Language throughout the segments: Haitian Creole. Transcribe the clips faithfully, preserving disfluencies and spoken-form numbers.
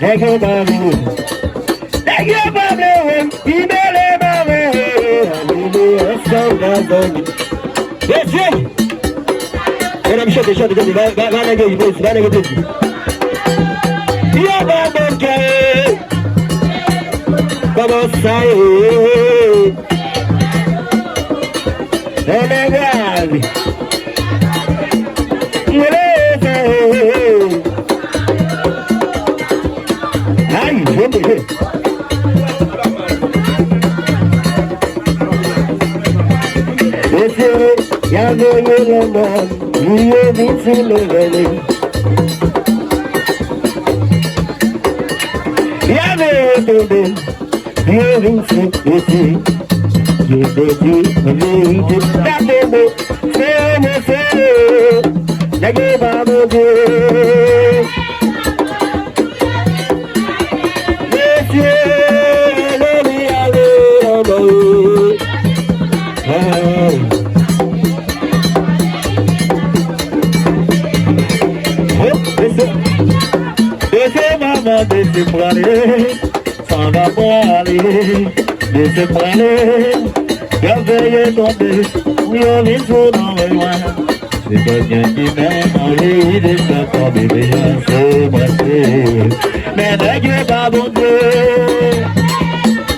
Nèg yo pa vle. Nèg yo pa vle wè m ki mele mare. Ann mele ansanm nan zanmi. Mesye! Medam, chante, chante, chante. Va, va, va nèg yo, va nèg yo plezi. Yo pa bon kè. Kòman sa ye? Ann ale. Mele sa ye. Ay, jete. Mesye, y a voye lanmò, li yo vin sou nou vèlè. Y a voye tonbe, li yo vin sou mesye. Yo pèdi an verite, ta tonbe, se yo mesye, nèg yo pa Bondye. Mesye, ale, ale, ale, ale. Oh, mesye. Mesye, manman, mesye, prale. Sa va prale. Mesye, prale. Yo veye tonbe. Yo vin sou nan mwen. Se pa gen ki menm anvi de sa tonbe deja se mwen se. Men nèg yo pa Bondye.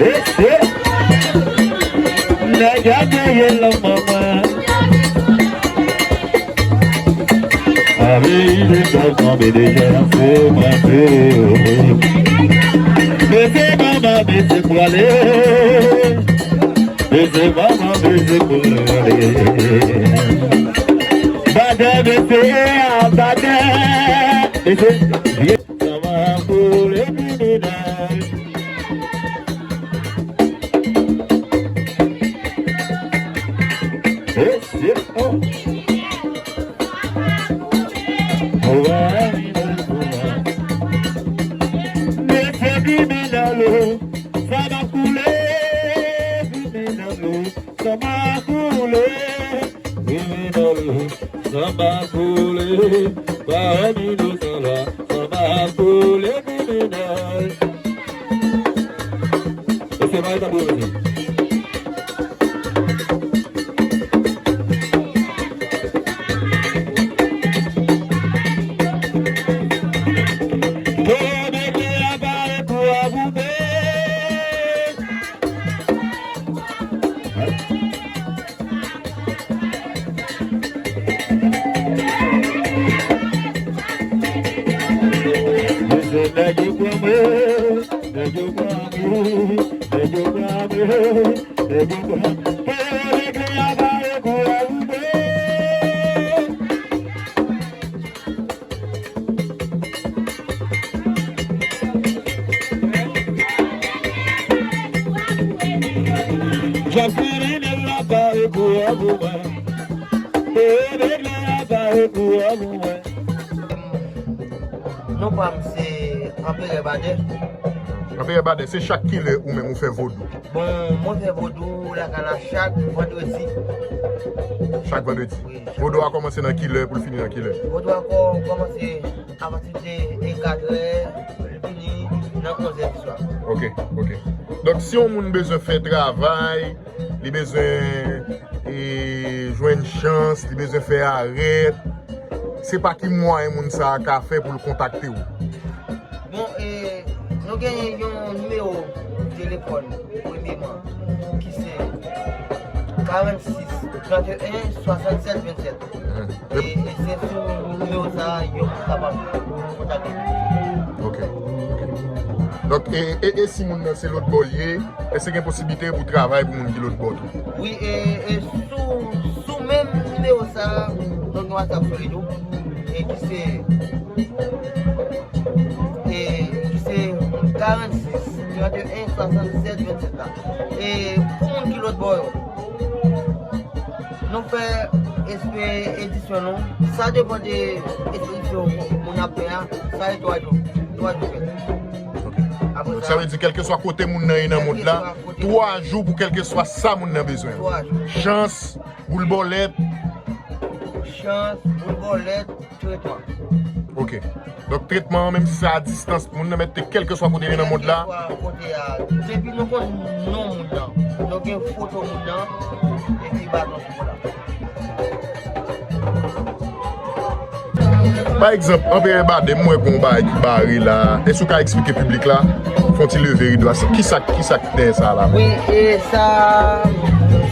E se nèg yo genyen lanmò mwen. Anvi de sa tonbe deja se mwen se. Mesye manman, mesye prale. Mesye manman, mesye prale. Badè, mesye, a, badè. Mesye, vye. Sa va koule kriminèl. Mesye, oh. Mesye kriminèl, oh. Sa va koule kriminèl, oh. Sa va koule kriminèl, sa va koule, pa inosan la, sa va koule kriminèl. E se bagay tanbou yo di. Yo mete aparèy pou anvoube. Mesye, nèg yo pran mwen, nèg yo pran mwen, nèg yo pran mwen, nèg yo pran mwen. Fè yo regle aparèy pou anvoube. Jòf kriminèl la pa rekou an pou mwen. Kriminèl la pa rekou an pou mwen. Non pa m se Anperè Badè. Anperè Badè, se chak kilè ou menm ou fè vodou? Bon, mwen fè vodou lakay la chak vandredi. Chak vandredi? Wi, chak. Vodou a kòmanse nan kilè pou l fini nan kilè? Vodou a kò-, kòmanse apati de e katrè, li fini nan onzè di swa. Ok, ok. Donk, si yon moun bezwen fè travay, li bezwen, e, jwenn chans, li bezwen fè arèt, se pa ki mwayen moun sa a ka fè pou l kontakte w? Bon, e, nou genyen yon nimewo telefòn, premyeman, ki se karannsis, tranteyen, swasannsèt, vennsèt. Mhm. E, e se sou nimewo sa a, yo kapab kontakte nou. Ok, ok. Donk, e, e, e si moun nan se lòt bò l ye, èske gen posiblite pou travay pou moun ki lòt bò tou? Wi, e, e sou, sou menm nimewo sa a, donk gen WhatsApp sou li tou, e ki se, e ki se karannsis, tranteyen, swasannsèt, vennsèt la. E pou moun ki lòt bò yo, nou fè espe-, edisyon nou. Sa depann de espedisyon moun ap fè a. Sa e twa jou. Twa jou fèt. Ok. Apre sa, sa vle di, kèlkeswa kote moun nan ye nan mond la, twa jou pou kèlkeswa sa moun nan bezwen. Twa jou. Chans, boul bòlèt. Chans, boul bòlèt, tretman. Ok. Donk, tretman an, menm si se a distans, moun nan mete kèlkeswa kote li nan mond la. Kote a, depi nou konn non moun nan, nou gen foto moun nan, epi baton sou moun nan. Pa egzanp, Anperè Badè, m wè gen yon bagay ki bare la. Èske w ka eksplike piblik la? Fè yon ti leve rido a. Ki sa, ki sa k dèyè sa la menm? Wi, e sa,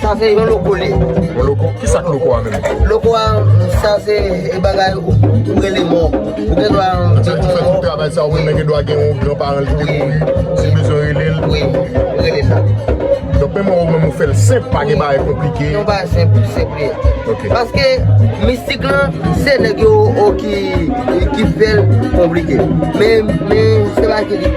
sa se yon loko li. Yon loko? Ki sa k loko a menm? Loko a, sa se e bagay ou rele mò. Ou gen dwa. Sa di fè tout travay sa, ou menm gen dwa gen yon gran paran ki te mouri. Si bezwen rele l. Wi, rele sa. Donk, menm ou menm ou fè l senp, pa gen bagay konplike. Yon bagay senp, senp li ye. Ok. Paske mistik lan, se nèg yo o, ki, ki fè l konplike. Men, men se bagay ki,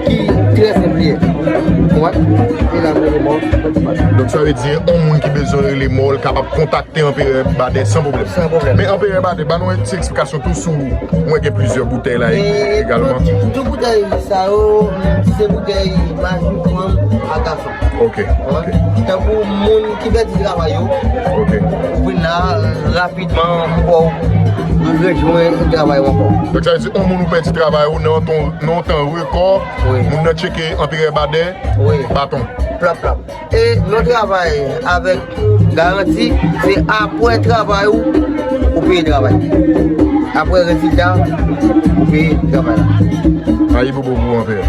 ki trè senp li ye. Ou konprann? E la, m rele mò, mwen di pa. Donk, sa vle di, yon moun ki bezwen rele mò, l kapab kontakte Anperè Badè san pwoblèm. San pwoblèm. Men Anperè Badè, ba nou yon ti eksplikasyon tou sou, mwen gen plizyè boutèy la egalman. Tout, tout boutèy sa yo, se boutèy maji fanm ak gason. Ok, ok, Tankou moun ki pèdi travay yo, ok. ou vin la, rapidman, ankò, ou rejwenn travay ou ankò. Donk, sa vle di, yon moun ou pèdi travay ou nan yon ton, nan yon tan rekò, Wi. Moun nan tcheke Anperè Badè, Wi. Baton. Plap, plap. E nou travay avèk garanti, se apre travay ou, ou peye travay. Apre rezilta, ou peye travay la. Ayibobo pou Anperè.